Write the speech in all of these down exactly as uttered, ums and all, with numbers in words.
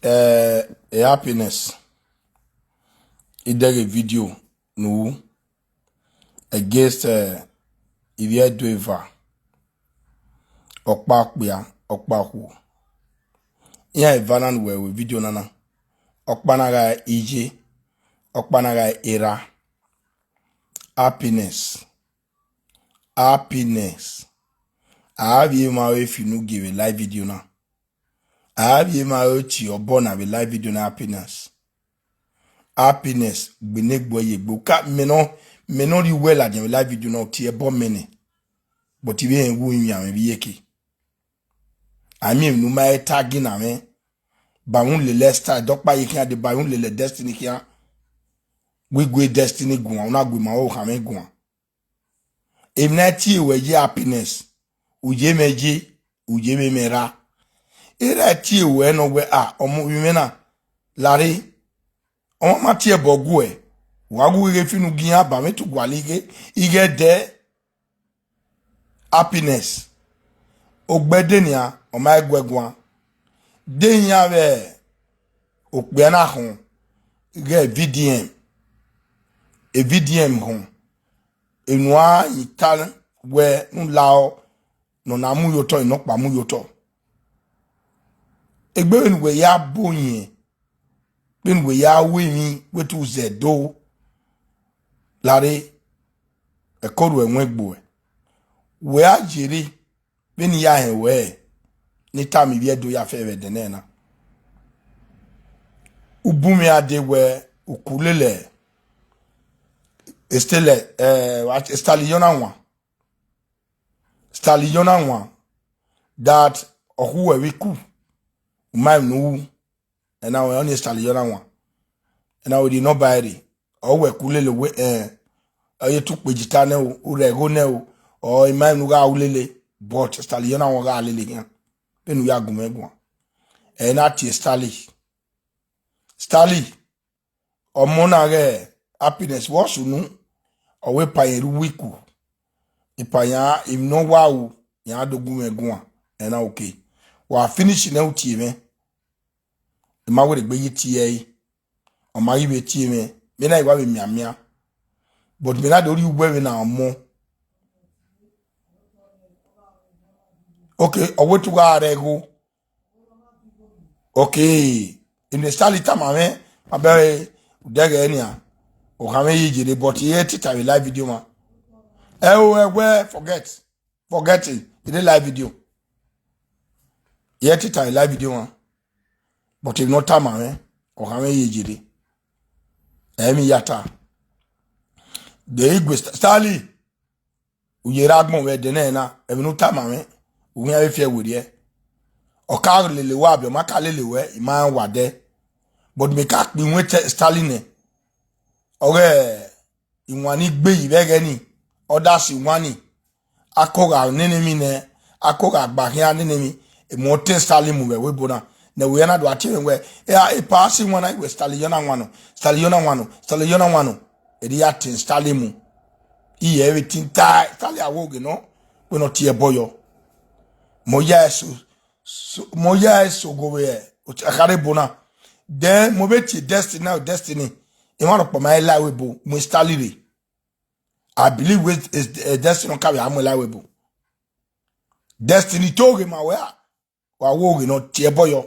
Eh, eh, Happiness, I dẹghe video ne u ru against, eh, ivbi Ẹdo eva, ọkpa okpia, ọkpa okhuo. Iran eva na ne uwẹ ru video na na, ọkpa na gha iye, ọkpa na gha erha. Happiness, Happiness, a vbe emwa ọre fi unu gie vbe live video na. A vbe emwa ọre tie obọ na vbe live video na, Happiness. Happiness, gbe ne egbe ye egbe. Ka mẹ nọ, mẹ nọ rhie uwẹ ladian vbe live video na, tie ẹbọ mẹ nẹ. But I vbe rẹn wu emianmwẹ vbe iyeke. A miẹn emwi ne u ma he ta gin na mwẹ. Ba unu lele Esther, dọkpa ye khian de, ba unu lele Destiny khian. Wẹ I gue Destiny guan, u na gue ma okhanmwẹ guan. Emwi na tie wẹ ye, Happiness, u ye mwẹ ye, u ye vbe mwẹ ra. Erha tie wẹ nọ wẹ, a, ọmọ ovbi mwẹ na, lare, ọmọ ma tie ẹbọ guẹ, wa gu ghe fi unu gie iran ba mwẹ tu gualọ ighe, ighe dẹ. Happiness, ogbẹde nian, ọ ma guẹ guan. De iran vbe okpia na khọn, ighẹ V D M, V D M khọn, enu a i ta wẹ ne u lao, ne ọ na mu ye otọ, ne ọkpa mu ye otọ. Egbe vbene uwẹ ya bo yẹn, vbene uwẹ ya ru emwi, wẹ te u zẹ do lare, ẹko ruẹ wẹn gbe uẹ. Wẹ a yerre, vbene I ya hẹn wẹ, ne I tama ivbi Ẹdo ya fẹ vbe ẹdẹnẹrẹ na. U bu mwẹ a de wẹ u ku lele Estelle, eh, Stallion na wan. Stallion na wan, that ọ khu uwẹ vbe iku, u ma emwi ne u ru, ẹna wẹ ọnii Stallion na wan. Ẹna wẹ rhie nọmba ẹre, ọ wẹ ku lele wẹ, eh, ọ ye tu kpe jita nẹ o, u rẹ ẹgho nẹ o, ọ i ma emwi ne u gha ru lele, but Stallion na wan gha lele khian, vbene u ya gu mwẹ guan. Ẹ na tie Starly. Starly, ọmọ na ghẹ Happiness, vbe ọ sunu, ọ wẹ epa irẹn rre uwu iku, epa iran, emwi ne ọ wa ru, iran do gu mwẹ guan, ẹna okay. Wa finish nẹ, u tie mwẹ. I ma werriegbe ghi tie ẹre, ọ ma ghi vbe tie mwẹ, mẹ na i wa vbe mianmian. But mẹ na do rhie uwẹ vbe na ọmọ. Okay, ọ wẹ te u gha rẹ ẹgho. Okay, ene Starly tama mwẹ, ma bẹghe, u dẹghe nian, okhanmwẹ ye yerre, but I re tita vbe live video mwa. Ẹ o, ẹ wẹ forget, forget it, I re live video. I re tita vbe live video mwa. But emwi ne ọ tama mwẹ, okhanmwẹ ye yerre. Ẹ i mwẹ ya ta. De I gue Sta-, Starly, u ye rre agbọn vbe ẹdẹnẹrẹ na, emwi ne u tama mwẹ, u khian vbe fiẹ werriẹ. Ọ ka lele wẹ abi, ọ ma ka lele wẹ, I ma rẹn wa dẹ. But mẹ ka kpe iwẹn te Starly nẹ. Ọ ghe iwan ni gbe yi vbe ẹghẹ ni, ọ da si iwan ni, a ko gha nene emwi nẹ, a ko gha gba khian nene emwi, emọ te Starly mu vbe ẹvbo ebo na. Ne ẹvbo hia na do a tie mwẹ wẹ, e a, epa si iwan na, I wẹ Starly yọ na wan nọ, Starly yọ na wan nọ, Starly yọ na wan nọ. Erriọ a te Starly mu. Iye vbe tin ta Starly a wo ghe nọ, wẹ ne ọ tie ẹbọ yọ. Mẹ ọ ya ẹse, so, mẹ ọ ya ẹse ogho vbe ọkharha ebo na. Then mẹ ọ vbe tie Destiny na, Destiny, emwa rhọkpa ma i la ẹvbo ebo, mu Starly rre. I believe wẹ, eh, Destiny ọ ka vbe a mu la ẹvbo ebo. Destiny to ghe ma wẹ a, wa wo ghe ne ọ tie ẹbọ yọ.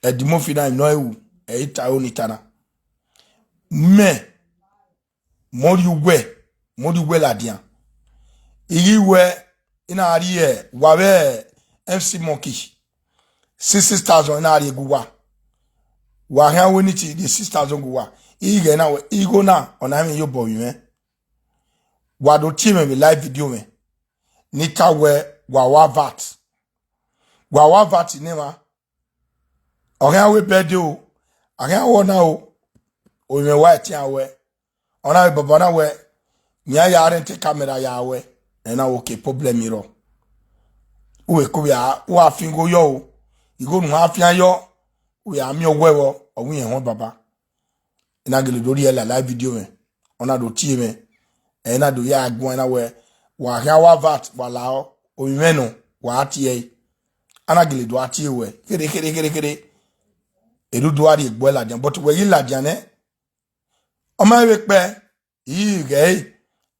Edimofi na emwi ne ọ ru, ẹ i ta aro ni ta na. Mẹ, mẹ ọ rhie uwẹ, mẹ ọ rhie uwẹ ladian. I ghi wẹ, I na rhie, wa vbe M C Monkey, six thousand I na rhie gu uwa. Wa khian wẹ ne I tie six thousand gu uwa. I ghẹ na wẹ, igho na, ọ na mwẹ iyobọ vbe mwẹ. Wa do tie mwẹ vbe live video mwẹ, ne I ta wẹ, wa wa vat. Wa wa vat ne emwa. Ọ khian wẹ birthday o, a khian wẹ ọna o, ovbi mwẹ wa ẹtin a wẹ. Ọ na vbe baba na wẹ, iran ya rent camera ya wẹ, ẹ na wẹ okay, problem i rrọọ. U vbe ko vbe a, u gha fian igho yọ o, igho ne u gha fian yọ, u ya miẹn owẹ vbọ, ọ wẹ irẹn họn baba. I na gele do rhie la live video mwẹ, ọ na do tie mwẹ, ẹ na do ya guan na wẹ, wa khian wa vat, wa lahọ, ovbi mwẹ nọ, wa tie ẹre. A na gele do a tie wẹ, khere, khere, khere, khere. Erha udu a rhie egbe ladian, but wẹ ghi ladian nẹ, ọ ma vbe kpẹ, I ghe ẹre,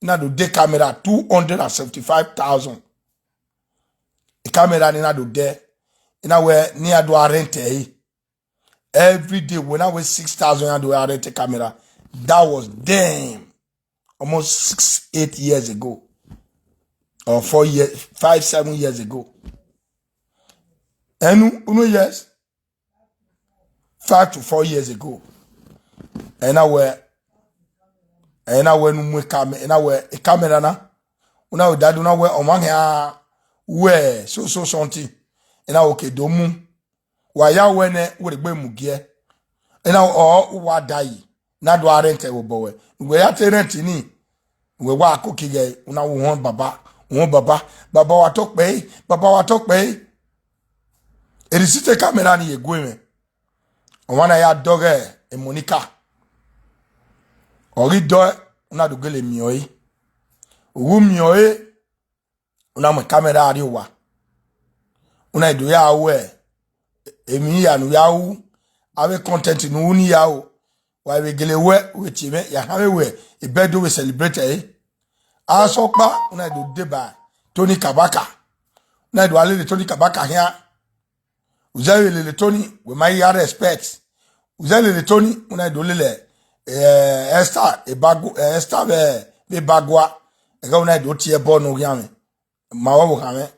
I na do de camera two hundred and seventy-five thousand. Camera ni na do de, I na wẹ ne iran do a rent ẹre. Every day, wẹ na wẹ six thousand iran do a rent camera. That was them almost six, eight years ago, or four years, five, seven years ago. Enu, unu, yes, five to four years ago. Ena wẹ, ena wẹ nu mu camera, ena wẹ camera na. Una wẹ dadu na wẹ ọmwa hia wẹ so so something. Ena wẹ ke do mu. Wa ya wẹ nẹ, wẹ gbe mu giẹ. Ena ọ wa da yi, na do a rent ẹvbo obọ wẹ. Wẹ ya te rent ni, wẹ wa ko ki ghe, una wẹ uhọn baba, uhọn baba, baba wa to kpẹ, baba wa to kpẹ. Erisi te camera ni ye gue mwẹ. Ọmwa na ya dọghe Monica. Ọ ghi dọe, una do gele miẹn ọre. Uwu miẹn ọre, una mu camera rrie owa. Una do ya ru emwi hia ne u ya ru, avbe content ne u ru ni ya ru. Wa vbe gele wẹ, u vbe tie mwẹ, ya khama wẹ, ebẹdo vbe celebrate ẹre. Asọkpa, una do deba Tony Kabaka. Una do a lele Tony Kabaka khian. U zẹ vbe lele Tony, wẹ ma ya respect. U zẹ lele Tony, una do lele, eh, Esther, Ebagu-, eh, Esther vbe, vbe Ebagua. Ẹghẹ una do tie ẹbọ ne oghian mwẹ. Ma vbe ọvbokhan mwẹ.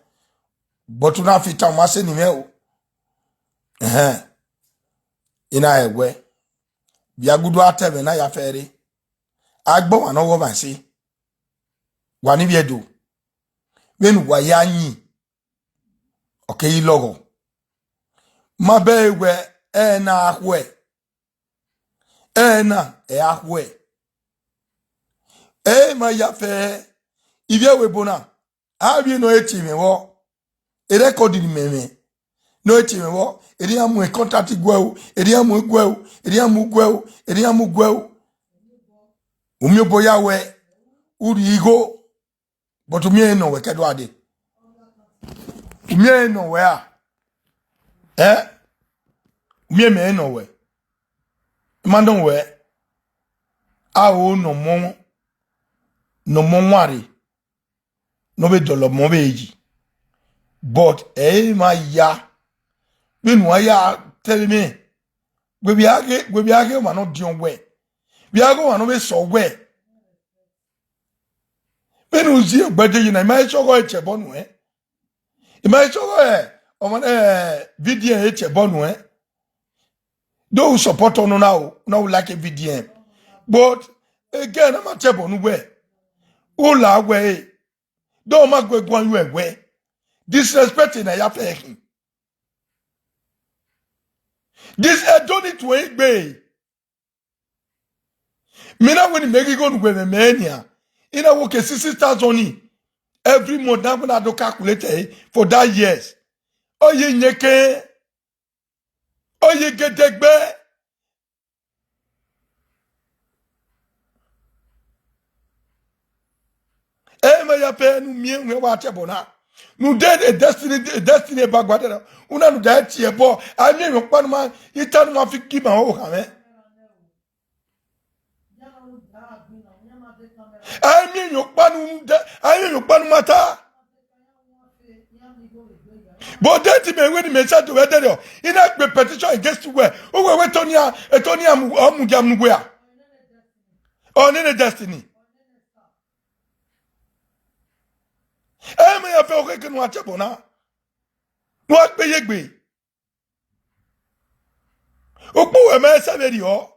But una fit am, ma sẹ ni mwẹ o. Ẹhẹn. I na rẹn wẹ, vbe agudu a ta ẹmwẹ na ya fẹ rre. Agbọn ọmwa ne ọ ghọ ọmwa ẹse. Wa ni vbiẹ do. Vbene uwa ya yin, ọ keghi lọghọ. Ma bẹghe wẹ ẹre na a khuẹ. Ẹre na ẹ a khuẹ. Ẹ ma ya fẹ ivbi ẹvbo ebo na. Avbe nọ e tie mwẹ vbọ, e record ni mẹ mwẹ. Nọ e tie mwẹ vbọ, erriọ iran mu contact guẹ o, erriọ iran mu guẹ o, erriọ iran mu guẹ o, erriọ iran mu guẹ o. U miẹn obọ ya wẹ, u rhie igho, but u miẹn nọ wẹ kẹdua dee. U miẹn nọ wẹ a? Ẹ? U miẹn mẹ nọ wẹ? I ma nọ wẹ, a o nọ ọmọ, nọ ọmọ wanre. Ne ọ vbe dọlọ ọmọ vbe yi. But ẹ i ma ya, vbene uwa ya tẹvbe mwẹ, wẹ vbe a ghe, wẹ vbe a ghe ọmwa ne ọ diọn wẹ, vbe a ghe ọmwa ne ọ vbe sẹ wẹ. Vbene u zi egbe de yi na, I ma he sọghọ ẹre tie ẹbọ nuẹn. I ma he sọghọ ẹre, ọmwa ne, eh, V D M he tie ẹbọ nuẹn. Do u support ọnọ na o, na u like V D M. But again, a ma tie ẹbọ ne uwẹ. U la wẹ e. Do ma gu guan yu ẹwẹ. Disrespect na ya fẹ khin. This, I don't need to egbe. Mẹ na wẹ ne imẹ ghi gho ne uwẹ mwẹ nian. I na wo ke sixty thousand ni every month, na wẹ na do calculate ẹre for that years. Ọ ye iyẹn ke, ọ ye gedegbe. Ẹ ma ya pẹ ne u miẹn wẹ wa tie ẹbọ na. Ne u de e destiny, e destiny Ebagua dẹ na. Una ne u da tie ẹbọ, a i miẹn emwi ọkpa ne u ma, ita ne u ma fi gi ima ọvbokhan mwẹ. A i miẹn emwi ọkpa ne u da, a i miẹn emwi ọkpa ne u ma ta. But that time when me say to whether you, I na gbe petition against you, where, who we, we Tony, eh, Tony amu, amu jam nu where? Ọ nene destiny. Ẹ ma ya fẹ okheke ne uwa tie ẹbọ na. Ne uwa gbe ye egbe. Ukpu wẹ mẹ sẹ vberriọ.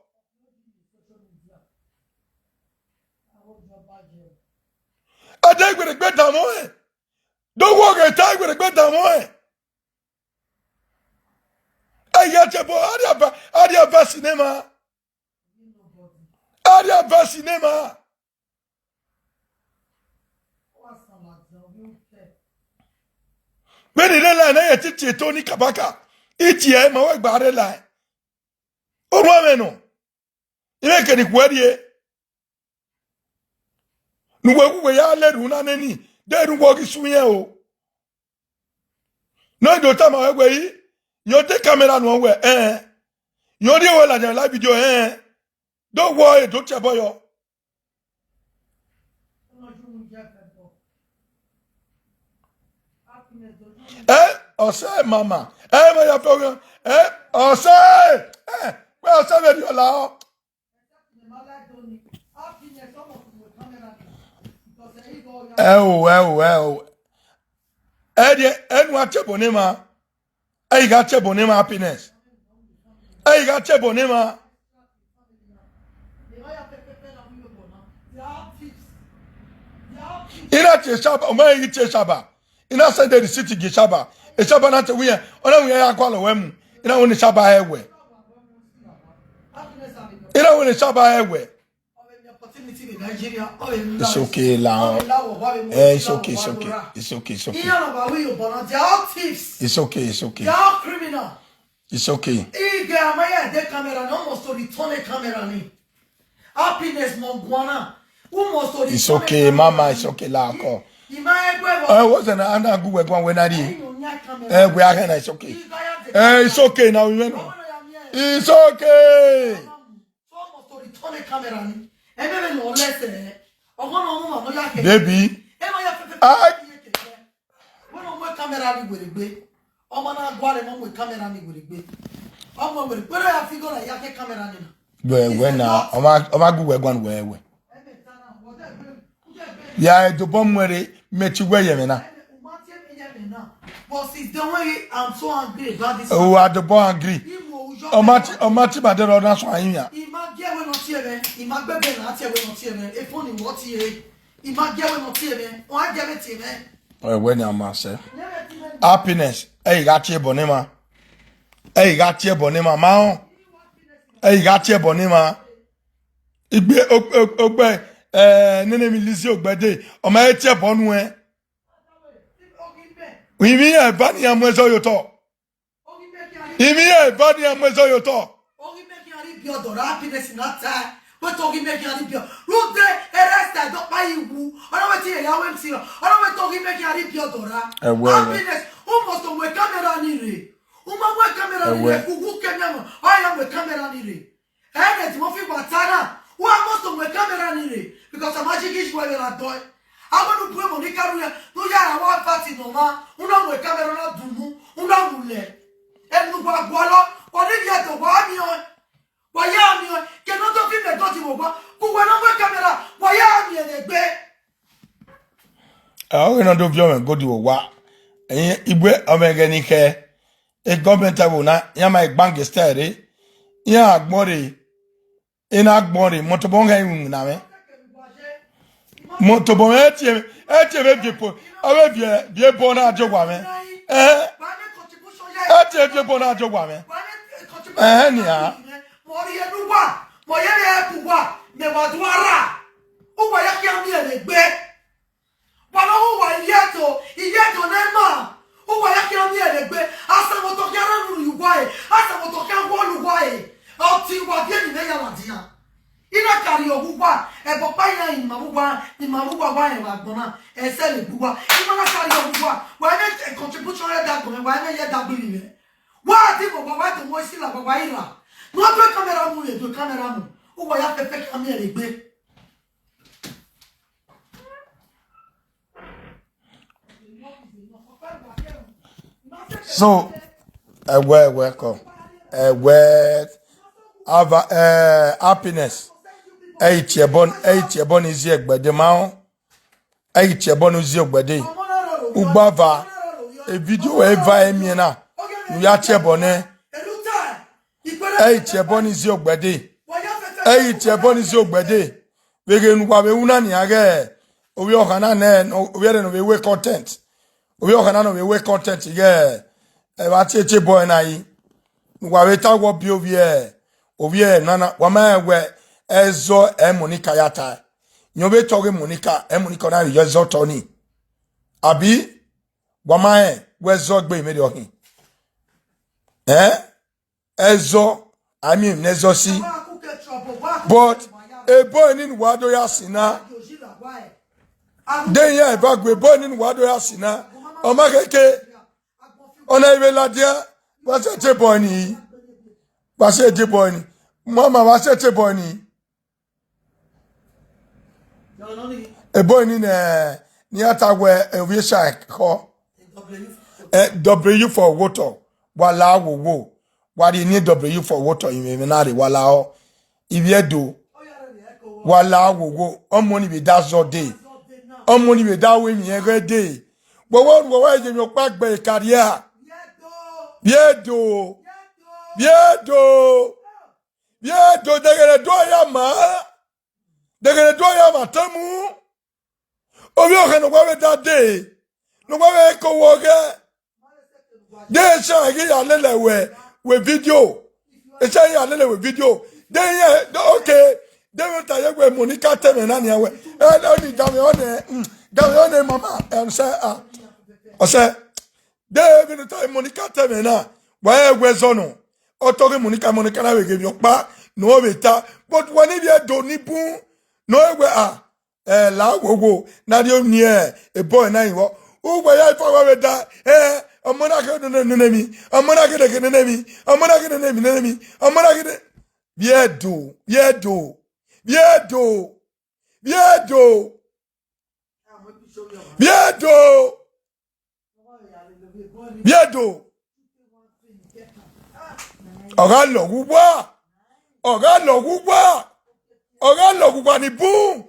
A de gberegbe danmwẹ ọnrẹn. Do wọ ghe ta gberegbe danmwẹ ọnrẹn. A ya tie ẹbọ, a rhie ava, a rhie ava sinema. A rhie ava sinema. Vbene I rre line na, I te tie Tony Kabaka. I tie ẹre, ma wẹ gba rre line. Orhuẹn mwẹ nọ. I mwẹ kene I khuẹ rrie. Ne uwẹ gu uwẹ ya lele una neni, de ne uwẹ ghi sunu o. Ne ọ do tama wẹ wẹ i, yo de camera nuẹn wẹ, ẹn. Yo, rhie wẹ ladian live video, eh. Do wọ e do tie ẹbọ yọ. Eh, ọsẹ mama. Eh, ma ya fẹ ọghe. Eh, ọsẹ. Eh, wẹ ọsẹ vbe rhie ọla ọ. Ẹ o, ẹ o, ẹ o. Ẹ rhie, ẹ nu a tie ẹbọ ne emwa. Ẹ i gha tie ẹbọ ne emwa, Happiness. Ẹ i gha tie ẹbọ ne emwa. I na tie shaba, ọ ma i tie shaba. I na send the receipt gie shaba. E shaba na te wi yẹn, ọ na wi yẹn ya gualọ wẹ mu. I na wẹ ne shaba hẹ wẹ. I na wẹ ne shaba hẹ wẹ. It's okay, la. Eh, it's okay, it's okay. It's okay, it's okay. Iran ba wi obọ na, they are all thieves. It's okay, it's okay. They are all criminal. It's okay. Ige ama ya de camera na, almost to return a camera ni. Happiness mo guana. Almost to return a camera ni. It's okay, mama, it's okay, la ko. Ima egbe bo. Eh, what's an ana gu we gwan we na ri. Eh, we are here, it's okay. Eh, it's okay now, you know. It's okay. So almost to return a camera ni. Ẹ mẹ vbe ne ọ lẹsẹ. Ọmọ na ọmọ ma nọ ya kẹ. Baby. Ẹ ma ya fẹfẹ. Ai. Wẹ ne ọ mu camera ni were gbe. Ọmọ na gualọ ne ọ mu camera ni were gbe. Ọmọ were gbe ya figure ya ke camera ni na. Wẹ, wẹ na, ọ ma, ọ ma gu wẹ guan wẹ wẹ. Ya, e dobọ mu ẹre, mẹ ti wẹ yẹ mwẹ na. But since the way I'm so angry about this. Oh, I the boy angry. Ọ ma ti, ọ ma ti ma dẹrọ na sọ ayin ya. I ma gie wẹ nọ tie mwẹ, I ma gbẹgbẹ na tie wẹ nọ tie mwẹ. E phone wọ tie. I ma gie wẹ nọ tie mwẹ, ọ a gie mwẹ tie mwẹ. Ẹ wẹ ne a ma sẹ. Happiness, ẹ i gha tie ẹbọ ne emwa. Ẹ i gha tie ẹbọ ne emwa, ma họn. Ẹ i gha tie ẹbọ ne emwa. Igbe, o-, o-, ogbe, eh, nene mi Lizzie Ogbede, ọ ma he tie ẹbọ nuẹn. Ivbi iran eva ne iran mu ẹzọ ye otọ. Ivbi iran eva ne iran mu ẹzọ ye otọ. Oghi mẹ khian rhie ibiọdọ ra, Happiness na ta. Wẹ te oghi mẹ khian rhie ibiọdọ. Rhunmwuda ẹre Esther do kpa yi wu. Ọ na wẹ te irẹn ya wẹ MC ra. Ọ na wẹ te oghi mẹ khian rhie ibiọdọ ra. Ẹwẹ, ẹwẹ. Happiness, u must mu camera ni rre. U ma mu camera ni rre, ẹwẹ, uwu kẹ miẹn mọ. Ọ ya mu camera ni rre. Ẹnẹ Timothy wa ta na, u a must mu camera ni rre, because a ma ji ghi ju ẹre ra dọe. Avbe ne u bu Monica ru ya, ne u ya ra wa party nọ mwa, u na mu camera na dunu, u na mu lẹ. Enu wa gualọ, wa ni rhie do, wa miẹn ọẹn. Wa ya miẹn ọẹn, ke ne ọ do fi mẹ dọdi vbe owa, ke uwẹ na mu camera, wa ya miẹn ẹre gbe. Ọ ghi nọ do viọ mwẹ godi vbe owa. Ẹyin igbe ọmọ ẹghẹ ni khẹ, e government ẹvbo na, iran ma gangster rre, iran agbọn rre, ena agbọn rre, mọtobọ ghẹ iwinwin na mwẹ. Mọtobọ mwẹ, ẹ tie, ẹ tie vbe viẹ po, ọ vbe viẹ, viẹ bọ na die owa mwẹ. Ẹ, ẹ tie viẹ bọ na die owa mwẹ. Ẹ, nia. Mẹ ọ rhie ne uwa, mẹ ọ ye vbe ẹbu uwa, mẹ wa do a ra. Uwa ya khian miẹn ẹre gbe. Wa ne ọ hu uwa iye ẹto, iye ẹto ne ma. Uwa ya khian miẹn ẹre gbe. Asamwotọ khian rre unu ye uwa ẹre. Asamwotọ khian wọlọ uwa ẹre. Ọtẹn uwa viẹ ni mwẹ ya ladian. I na ka rhie ọghe uwa, ẹbọ ọkpa iran ima vbe uwa, ima vbe uwa wa rẹn vbe agbọn na, ẹsẹ vbe gbe uwa. I ma na ka rhie ọghe uwa, wa mwẹ contribution rẹ da agbọn mwẹ, wa mwẹ ye da agbọn mwẹ. Wa di vbe owa, wa do mu esi la, wa wa ira. Ne ọ do camera mu, ye do camera mu. Uwa ya fẹfẹ khian miẹn ẹre gbe. So, ẹwẹ, ẹwẹ kọ. Ẹwẹ, ava, eh, Happiness. Ẹ i tie ẹbọ, ẹ i tie ẹbọ ni zi ẹgbẹde ma họn. Ẹ i tie ẹbọ ni zi ẹgbẹde. Ugbava, e video eva emiẹn na. U ya tie ẹbọ nẹ. Ẹ i tie ẹbọ ni zi ẹgbẹde. Ẹ i tie ẹbọ ni zi ẹgbẹde. Vbe ghe ne uwa vbe ru na nian ghẹ, ovbi ọkhan na nẹ, ovbi ẹre ne ọ vbe wẹ content. Ovbi ọkhan na ne ọ vbe wẹ content ghẹ, ẹ vbe tie tie boy na yi. Ne uwa vbe ta wọ biẹ ovbi ẹ, ovbi ẹ na na, wa ma rẹn wẹ ẹzọ ẹ Monica ya ta. Yẹn ọ vbe tọ ghe Monica, ẹ Monica na vbe yọ ẹzọ tọ ni. Abi, wa ma rẹn wẹ ẹzọ gbe mẹ rriọ hin. Eh? Ẹzọ, I mean, ẹzọ si. But ebo ni ne uwa do ya sin na. De iran eva gbe ebo ni ne uwa do ya sin na. Ọ ma khẹke. Ọna i vbe ladian, wa sẹ te ebo ni. Vbe a sẹ te boy ni? Mama, vbe a sẹ te boy ni? Ebo ni nẹ, ne iran ta wẹ, eh, ovbi esa khọ. Eh, W for water, wa la wo wo. Wa rhie eni W for water, imẹ, imẹ na rre, wa la ọ. Ivbi Ẹdo, wa la wo wo. Ọmọ ni vbe da zọ dee. Ọmọ ni vbe da ru emwi ẹghẹ dee. Wẹ wẹ, wẹ wẹ ye emwi ọkpa gbe carrier. Vbi Ẹdo. Vbi Ẹdo. Vbi Ẹdo, dẹghe ne do ya ma. Dẹghe ne do ya ma temu. Ovbi ọkhan ne uwa vbe da dee, ne uwa vbe ko wọ ghẹ. De esa ghi ya lele wẹ, wẹ video. Esa ghi ya lele wẹ video. De ye, de, okay. De vbe ta ye wẹ Monica tẹmwẹ na nian wẹ. Eh, oni dame one, mm, dame one mama, eh, ọsẹ, ah. Ọsẹ. De vbe ne ta Monica tẹmwẹ na. Wa e wẹ zọ nọ. Ọ tọghe Monica, Monica na vbe ghe emwi ọkpa, ne ọ vbe ta. But wa ni vbe do ni bun, ne ọ wẹ, ah, eh, la wo wo, na rhie eni, eh, ebo na rinmwọ. Uwẹ ya ifa wa vbe da, eh, ọmọ na ghe nene, nene mi, ọmọ na ghe nene, nene mi, ọmọ na ghe nene mi, nene mi, ọmọ na ghe ne-, Vbi Ẹdo, Vbi Ẹdo, Vbi Ẹdo, Vbi Ẹdo, Vbi Ẹdo, Vbi Ẹdo. Ọ gha lọghe uwa, ọ gha lọghe uwa, ọ gha lọghe uwa ni bun.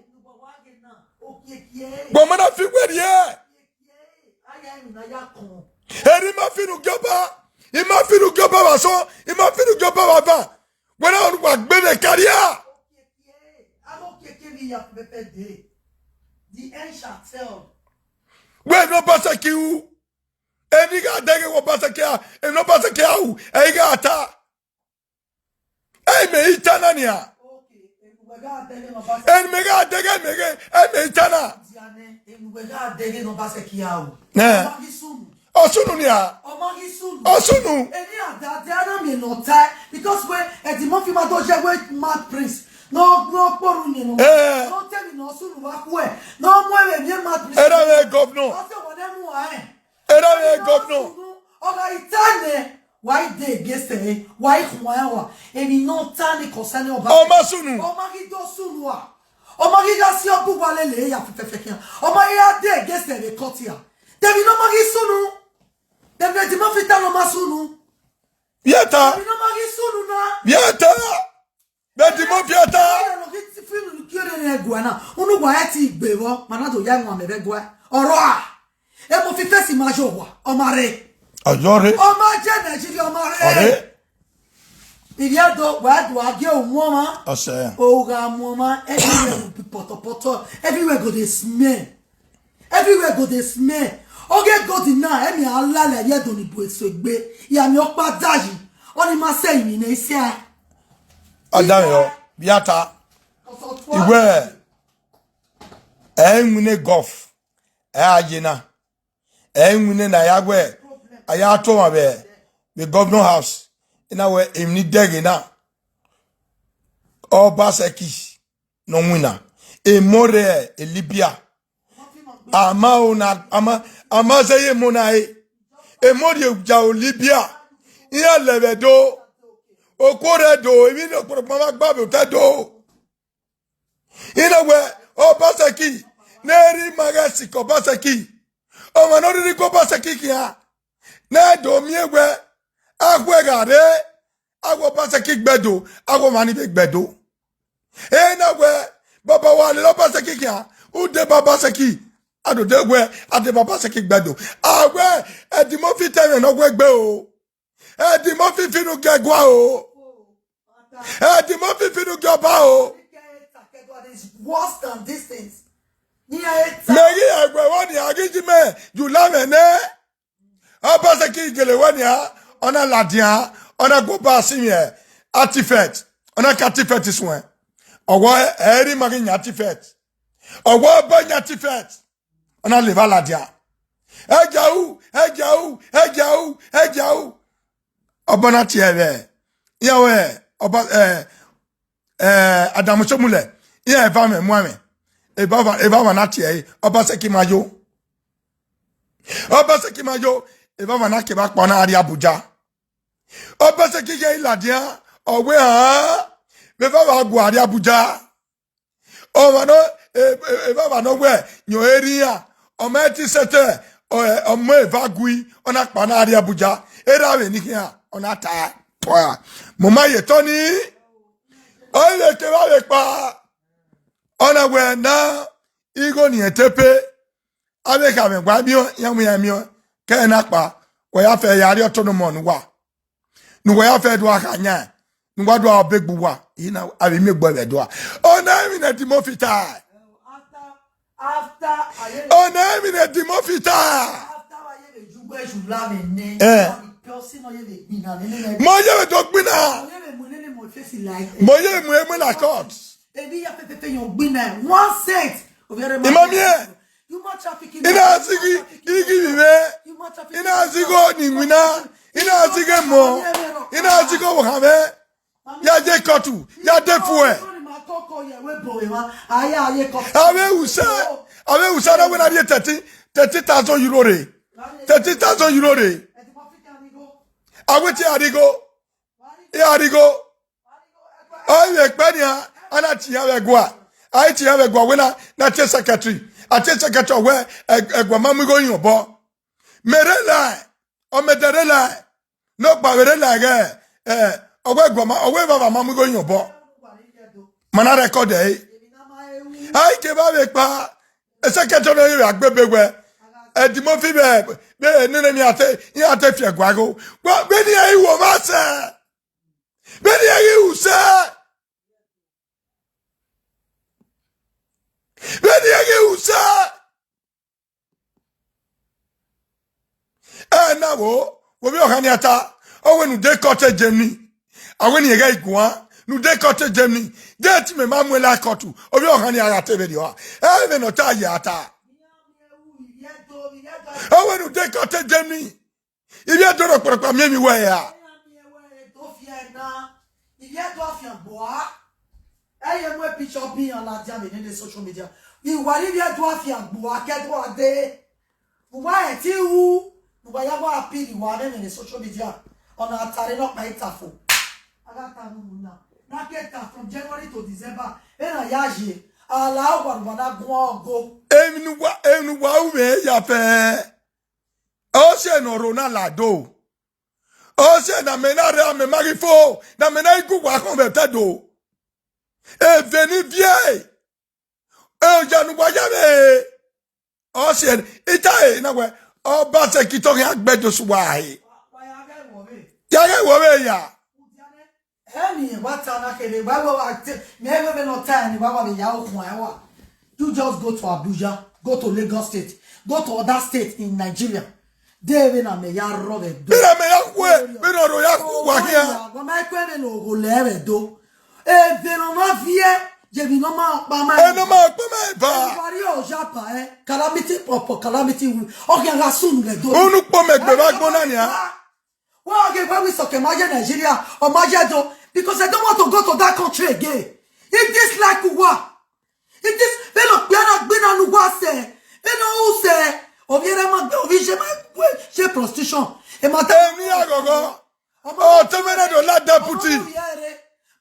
Gbọmọ na fi wẹ rrie. Eri ma fi nu gie ọba, I ma fi nu gie ọba vbe asọn, I ma fi nu gie ọba vbe ava. Wẹ na wa gbe vbe carrier. The end shall tell. Wẹ ne Obaseki ru. Eni gha dẹghe wẹ Obaseki a, eni Obaseki a ru, ẹ i gha ta. Ẹ i mẹ i ta na nia. Eni mẹ gha dẹghe, mẹ ghe, ẹ i mẹ i ta na. Ẹ. Ọ sunu nia. Ọ sunu. Eni a da, da na miẹn ne ọ tae, because wẹ Eddie Murphy ma do ye wẹ Mad Prince. No, no, kporu miẹn nọ. Eh. No tell me no sunu wa khuẹ. No mu ẹmwẹ miẹn Mad Prince. Erha vbe governor. Ọ sẹ wẹ ne mu a ẹ. Erha vbe governor. Ọ gha i ta nẹ, wa i de against ẹre, wa i khuan ẹre wa. Emwi ne ọ ta ni concerning Obaseki. Ọ ma sunu. Ọ ma ghi do sunu a. Ọ ma ghi gha si ọghe uwa lele ya fẹfẹfẹ khian. Ọ ma ghi gha de against ẹre court ya. De emwi ne ọ ma ghi sunu. De emwi ne Eddie Murphy ta ne ọ ma sunu. Vbe a ta? Emwi ne ọ ma ghi sunu na. Vbe a ta? Vbe Eddie Murphy a ta? Ẹ, no ghi ti film ni kie rere ẹguae na. Unu wa ẹ ti gbe vbọ, ma na do ya ẹwaẹn mẹ vbe ẹguae. Ọrọre. Ẹ, Murphy face ma ye owa, ọ ma rre. Ọ yọ rre. Ọ ma ye Nigeria, ọ ma rre. Ọ rre. Ivbi Ẹdo, wa do a gie uwu ọmwa. Ọ sẹ. O gha mu ọmwa, everywhere will be pọtọpọtọ. Everywhere go dey smell. Everywhere go dey smell. Oge gold na, ẹmwẹ a lala ye do ni bu eso egbe. Ya miẹn ọkpa dayi. Ọni ma sẹ emwi ne ise a. Ọ da mwẹ yọ, vbe a ta. Iwẹ, ẹ i winna golf, ẹ a ye na. Ẹ i winna na ya wẹ, a ya to ọmwa vbe, vbe governor house. I na wẹ emwi ni dẹghe na. Obaseki ne ọ winna. Emọ rre e Libya. A ma ho na, a ma, a ma zẹ ye emọ na re. Emọ rhie ja o Libya. Iran lẹvbe do. Okuo rre do, emwi ne ọkpọlọkpọ ma gba vbe otọ do. I na wẹ Obaseki, ne erha ima ghẹ sikẹ Obaseki. Ọmwa ne ọ rhirhi gu Obaseki khian. Ne a do miẹn wẹ, a khuẹ gha rre, a wẹ Obaseki gbe Ẹdo, a wẹ ọmwa ni vbe gbe Ẹdo. Ena wẹ, baba wa lele Obaseki khian, u deba Obaseki, a do de wẹ, a deba Obaseki gbe Ẹdo. A wẹ, Eddie Murphy ta ẹmwẹ ne ọ wẹ gbe o. Eddie Murphy finu gie ẹguae o. Eddie Murphy finu gie ọba o. Worse than these things. Mẹ ghi ẹguẹ vbọ ni a ghi ji mẹ, ju la mwẹ nẹ. Obaseki gele wẹ nian, ọ na ladian, ọ na gu Ọba Asimwiẹ artifact, ọ na ka artifact suẹn. Ọwọ ẹ i rre ima ghi yan artifact. Ọwọ ọba yan artifact, ọ na levba ladian. Ẹgia ru, ẹgia ru, ẹgia ru, ẹgia ru. Ọba na tie ẹvbẹ, iran wẹ ọba, eh, eh, Adamu Osomulẹ, iran eva mwẹ mu amwẹ. Eva ọmwa, eva ọmwa na tie ẹre, Obaseki ma yo. Obaseki ma yo, eva ọmwa na kevbe akpa na rrie Abuja. Obaseki ghe i ladian, ọ wẹ hàn, vbe eva vbe gua rrie Abuja. Ọmwa nọ, e- e- evbavba nọ wẹ yọn ere iran, ọ ma ti sẹtin, ọ- ọ mu eva gui, ọ na kpa na rrie Abuja, erha vbe ne ikhian, ọ na ta. Pua, mu ma ye etọ ni, ọ i vbe kevbe avbe kpa, ọ na wẹ na igho ni ẹtepe, avbe kha mwẹ wa miẹn, iran mu iran miẹn, ke ẹre na kpa, wẹ ya fẹ ya rrie autonomous ne uwa. Ne uwa ya fẹ do a kha yan, ne uwa do a be gbe uwa, I na avbe imiẹn egbe vbe do a. Ọna emwi ne Dimofi ta. After, after, Ọna emwi ne Dimofi ta. After wa ye vbe ju wẹ ju la vbe nẹ. Eh. Wa be pure, si nọ ye vbe gbinna nene nẹ. Mo ye vbe do gbinna. Mo ye vbe mu nene mo face like. Mo ye mu emu na court. Ebi ya pepepe yan gbinna. One cent. Ovbi ẹre ma. Imam ye. Human trafficking. I na zighi ighi vbe. Human trafficking. I na zigho ni winna. I na zigho mo. I na zigho wo khan vbe. Ya ye kọtu, ya de fuẹ. Avbe usa, avbe usa na wẹ na rhie thirty, thirty thousand euro re. Thirty thousand euro re. Avbe te arigho. Arigho. Ọ i vbe kpẹ nian, a na tie iran vbe ẹguae. A i tie iran vbe ẹguae, wẹ na, na tie secretary. A tie secretary wẹ, ẹ- ẹguae ma mu igho yin obọ. Mẹ rre la, ọ mẹ dẹ rre la, ne ọ gba vbe rre la ẹghẹ, ẹ, ọ wẹ ẹguae ma, ọ wẹ evbavba ma mu igho yin obọ. Ma na record ẹre. A i kevbe avbe kpa, secretary ne ọ ye vbe agbebe wẹ, ẹ, Dimofi vbe, vbe nene emwi a te, iran te fi ẹguae igho. Vbene iran i ru ọmwa sẹ. Vbene iran ghi ru sẹ. Vbene iran ghi ru sẹ. Ẹ na wo, wo vbe ọkhan nia ta, ọ wẹ ne u de court Germany. A wẹ ne irẹn ghẹ guan, ne u de court Germany. De te imẹ ma muẹn la court, ovbi ọkhan nia gha te vberriọ. Ẹ vbe ne ọ ta ye a ta. Ọ wẹ ne u de court Germany. Ivbi Ẹdo rhọkpọrọkpa miẹn emwi wẹ ra? Ivbi Ẹdo afiangboa. Ẹ ye mu picture bi iran ladian vbe nene social media. Iwa ni Ivbi Ẹdo afiangboa ke Ẹdo a dee. Uwa rẹn te ru, ne uwa ya wa appeal uwa vbe nene social media. Ọna a ta rre nọkpa i ta fo. A gha ta vbe unu na. Na ke ta from January to December. Ena ya ye. A la uwa ne uwa na guan ọgo. Emwi ne uwa, emwi ne uwa ru mwẹ ya fẹ. Ọ siẹ ne ọ rho na la do. Ọ siẹ ne amẹ na rre amẹ ma ghi fo, ne amẹ na i gu uwa khọn vbe ẹtẹ do. Eve ni viẹ, oya ne uwa ya vbe. Ọ siẹ ne, I ta ẹre na wẹ, Ọbaseki te ọ khian gbe Joshua ẹre. Ya ghẹ wọ vbe ya. Ẹni wa ta na kere, wa wa wa te, mẹ we me no ta ni wa wa be ya okun e wa. You just go to Abuja, go to Lagos State, go to other state in Nigeria. De vbe na mẹ ya rrọ vbe do. Vbe na mẹ ya kue, vbe na rro ya ku wa khian. Wa ma kue vbe no go le vbe do. E vbe no ma viẹ, je bi no ma pa ma. E no ma pa ma ba. Wa ri o ja pa e, calamity pọpọ, calamity wu. O khian gha sunu vbe do. Unu kpo mẹ gbe vbe agbọn na nia. Why okay, why we suck ma ye Nigeria or ma ye do? Because I don't want to go to that country again. It is like what? It is, vbene okpia na gbe na ne uwa sẹ, vbene u sẹ, ovbi erha ma gbe, ovbi iye ma gbe, ye prostitution. E ma ta. Emwi aghọghọ. Ọmọ ọ te mwẹ na do la deputy. Ọmọ ovbi erha.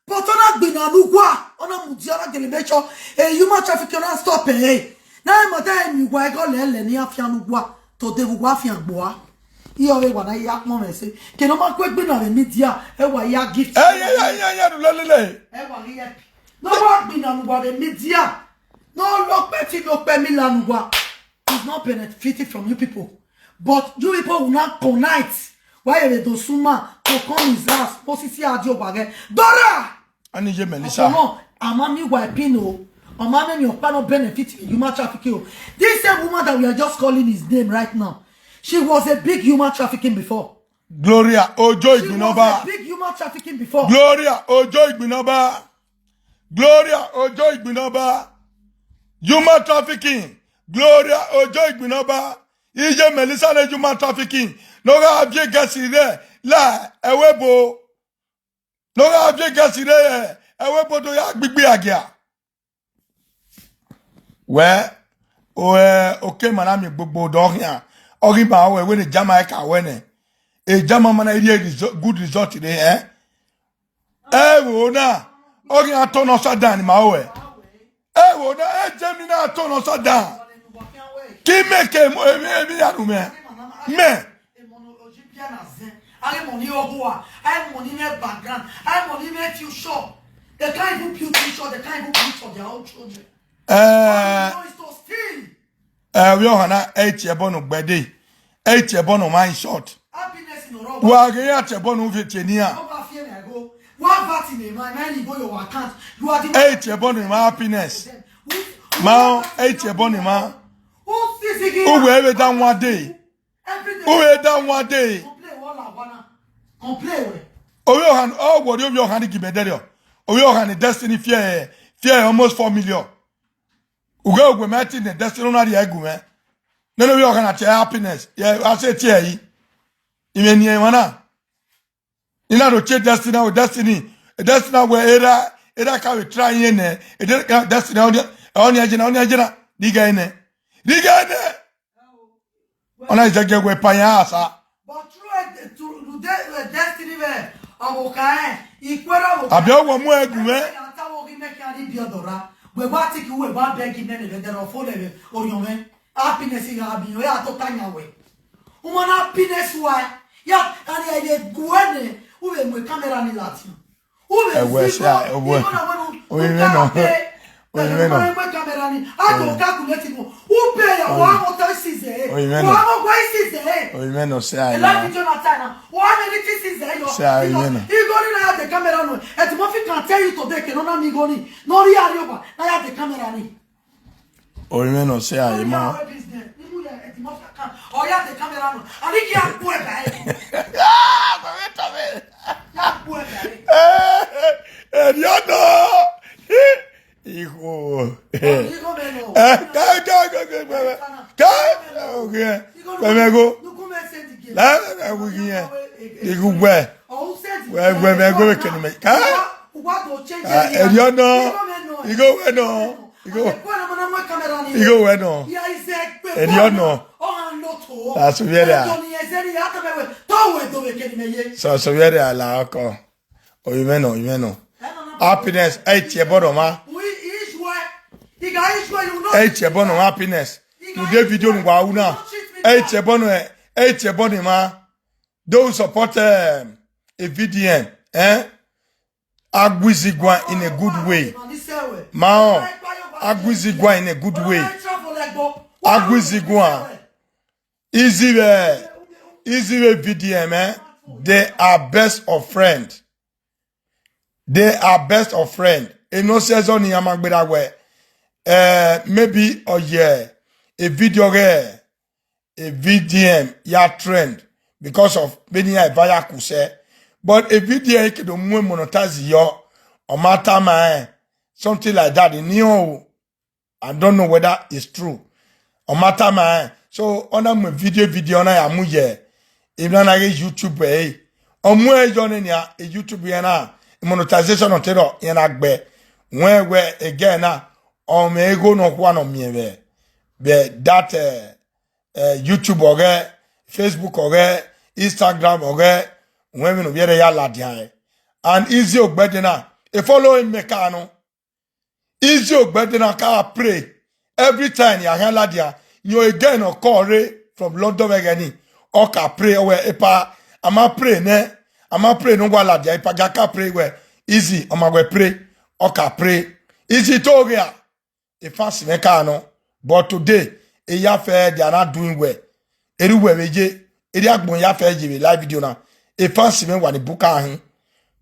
But ọ na gbe na ne uwa, ọ na mudia, ọ na gele make sure, eh, human trafficking ọ na stop, eh. Na e ma da emwi uwa ẹghọ lẹlẹ ne iran fian ne uwa, to de vbe uwa fian gbe uwa. Iye ọre wa na ya kpọn mwẹ ẹse. Ke ne ọ ma ku egbe na vbe media, ẹ wa ya gift. Ẹ, ya, ya, ya, ya, ru lelele. Ẹ wa ghi help. Ne ọ wa gbe na ne uwa vbe media. Ne ọ lọ kpẹ ti lọ kpẹ mi la ne uwa. Is not benefiting from you people. But you people will not connect. Why you dey do suma to come his house? Moses ya di owa ge. Dora! Ani ye Melissa. Ọmọ, a ma miẹn uwa ẹpin o. Ọ ma miẹn emwi ọkpa nọ benefit human trafficking o. This same woman that we are just calling his name right now, she was a big human trafficking before. Gloria Ojo Igbinọba. She was a big human trafficking before. Gloria Ojo Igbinọba. Gloria Ojo Igbinọba. Human trafficking. Gloria Ojo Igbinọba. Iye Melissa ne human trafficking. Ne ọ gha viẹ gẹsi rre la ẹvbo ebo. Ne ọ gha viẹ gẹsi rre ẹvbo ebo do ya gbigbi agia. Wẹ, o, eh, oke ma na miẹn gbogbo odọ khian. Ọ ghi ma wẹ, wẹ ne Jamaica wẹ nẹ. E Jamaica ma na rhie result, good result rre, eh? Ẹvbo na, ọ ghi a tọn ne ọ sa dan ni ma ruẹ. Ẹvbo na, e Germany na tọn ne ọ sa dan. Ki mẹ ke emo, emi, emi ya nu mẹ. Mẹ. They can't even build future, they can't even build for their own children. Eh, you know it's to steal. Eh, we all na eight year born ugbede. Eight year born my short. Happiness in Orobo. Wa ghe ya tie born u vie tie ni ya. Ọba fie na go. What about in my mind, you go your account? You are the Eight year born my happiness. Who- who Ma, about eight year born ma. Who physically Uwe we dan one day. Everything. Uwe dan one day. Complain, what la wanna? Complain, we. Owe ohan, oh, what you ohan give me there. Owe ohan destiny fear, fear almost four million. Ugo ugo me tin the destiny na ri egu me. Nene we ohan at happiness. Yeah, I say tie yi. Ime ni e wana. Ina do che destiny o destiny. Destiny we era era ka we try yen ne. Destiny oni oni ajena oni ajena. Diga ene. Diga ene. Ona izege we pa yan asa. But through it, through the destiny we, ọmọ kan, ikwero ọmọ Abi kan. Owo mu egu me. Ata wo gi me kan ni bi odora. We wa ti ki we wa beg me ne be dero fo le we, oyan me. Happiness ya bi yo ya to tanya we. Uman happiness wa. Ya, ani aye guene, u we mu camera ni lati. Ẹwẹ, sia, ẹwẹ. Oyin mwẹ nọ. Oyin mwẹ nọ. Oyin mwẹ nọ. Oyin mwẹ nọ, sia, ẹwẹ. Sia, oyin mwẹ nọ. Oyin mwẹ nọ, sia, ẹwẹ. Ọ ya the camera nọ. A ni ki a gu ẹre ba ẹre. Ah, wẹ vbe tọ mwẹ. Ya gu ẹre ba ẹre. Eh, eh, ẹni ọdọ. Igho. Igho mẹ nọ. Eh, ka, ka, ka, ka, ka, ka, okay. Wẹ mẹ go. Nuku mẹ send again. La, la, la, we gi yẹn. Igho wẹ. Wẹ, wẹ mẹ go, wẹ kẹni mẹ. Ka. Uwa do change. Ah, ẹni ọdọ. Igho mẹ nọ. Igho wẹ nọ. Igho. Igho wẹ nọ. Ẹni ọnọ. That's very. So, so very ala ọkọ. Oyin mwẹ nọ, oyin mwẹ nọ. Happiness, ẹ tie ẹbọ nọ ma. Ẹ tie ẹbọ nọ ma, happiness. Today video nu wa wu na. Ẹ tie ẹbọ nọ, ẹ tie ẹbọ nọ ma. Those who support, um, a V D M, eh? Aguizigua in a good way. Ma, Aguizigua in a good way. Aguizigua. Easy way. Easy way V D M, eh? They are best of friend. They are best of friend. Eno sẹzọ ni a ma gbera wẹ. Eh, maybe, oh yeah, a video there. A V D M ya trend because of many ya eva ya ku sẹ. But a V D M ke do mu monetize yọ, ọ ma tama ẹn, something like that. Ni o, I don't know whether it's true. Ọ ma tama ẹn. So, ọ na mu video, video na ya mu ye. Even na ghe YouTube, eh. Ọ mu ẹn yọ ne nia, eh, YouTube yẹn na, monetization ọ te rọ, yẹn na gbe. Wẹ, wẹ, again na, ọ mwẹ igho nọ khua nọ miẹn vbe, vbe that, eh, eh, YouTube ọghẹ, Facebook ọghẹ, Instagram ọghẹ, wẹ vbene ovbi ẹre ya ladian ẹre. And Easy Ogbede na, e follow mẹ ka nọ. Easy Ogbede na ka pray. Every time ya khian ladian, yo again ọ call re from London vbe ẹghẹ ni. Ọ ka pray, ọ wẹ, epa, a ma pray nẹ, a ma pray ne uwa ladian, epa, ja ka pray wẹ, Easy, ọ ma wẹ pray, ọ ka pray. Easy to ghe a. E fans mwẹ ka nọ, but today, e ya fẹ dia na doing well. Erriọ uwẹ vbe ye, erriọ agbọn ya fẹ ye vbe live video na. E fans mwẹ wa ni buka hin.